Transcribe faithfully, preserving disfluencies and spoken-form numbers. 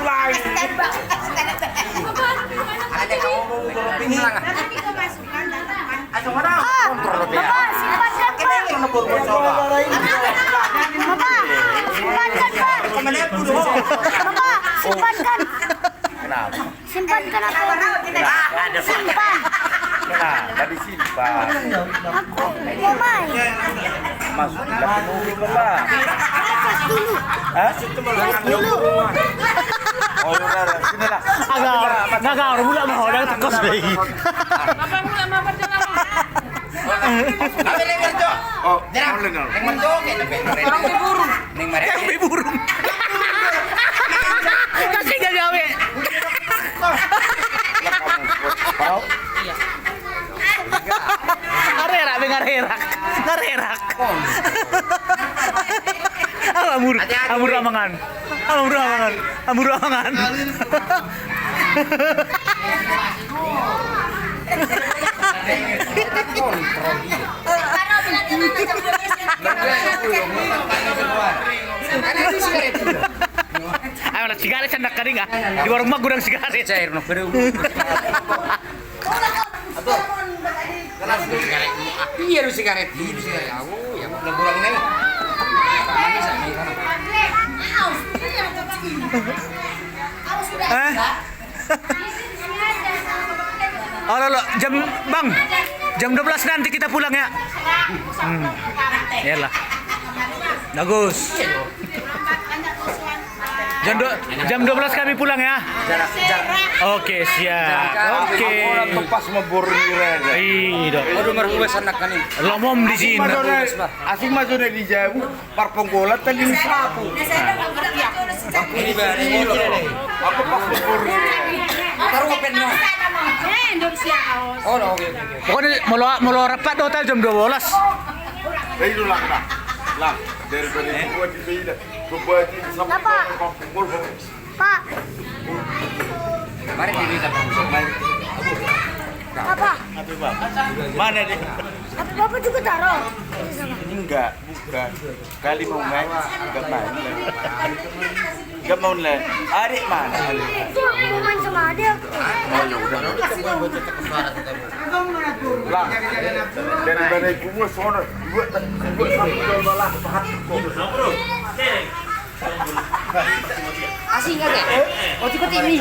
Bapak, simpan kan, Pak. Bapak, simpan kan, Pak. Bapak, simpan kan. Kenapa? Simpan kan apa? Simpan. Kenapa disimpan? Aku mau main. Masuk lagi mobil, Bapak. Cek dulu. Hah? Cek dulu. Oh, iya, iya, iya. Sini lah. Agak, agak, agak, mula mau, udah tekos lagi. Apa mula mau berjalan? Apa yang ngerti? Oh, dia bilang, yang merjoget, yang merjoget. Orang burung. Yang merjoget. Yang burung. Kasih gak gawe. Iya. Ngarerak, be, ngarerak. Ngarerak. Apa, Mur? Hati-hati, Mur. Amur amangan. Amur amangan. Amur amangan. Ayo lah, sigaret sa nangkaning, ah. Di warung mah godang sigaret. Cair, no, baru. Iya, lu sigaret. Iya, lu sigaret. Aku, ya, udah kurang nih. Manis, ah, nih, sana. Eh? Halo, lo, jam, Bang, jam dua belas nanti kita pulang ya. Hmm. Iyalah. Bagus. Jam dua, jam dua belas kami pulang ya. Oke, siap. Oke. Pas mabor ni. Iya, dong. Waduh, marhuas anak kan ini. Lomom di sini. Asing masuk di jabu. Parponggolan tali ni sapu. Apa pas ukur? Taruh open no. Oh, oke, oke, oke. Pokoknya molo, molo rapat do hotel jam dua belas. Ayo, lang, lang. Lang, dari, dari gua di sini. Gua di sana. Kenapa? Parponggolan. Pak. Mari, mari. Apa? Apa, Bang? Mana dia? Apa Bapak juga taruh? Ini enggak, bukan. Kali mau main, enggak main. Enggak mau, Le. Adik mana? Itu aku mau main sama adik aku. Oh, ya udah. Lah, dari mana gua sono? Gua, gua sampai jual malah. Asing kagak? Oh, cukup ini.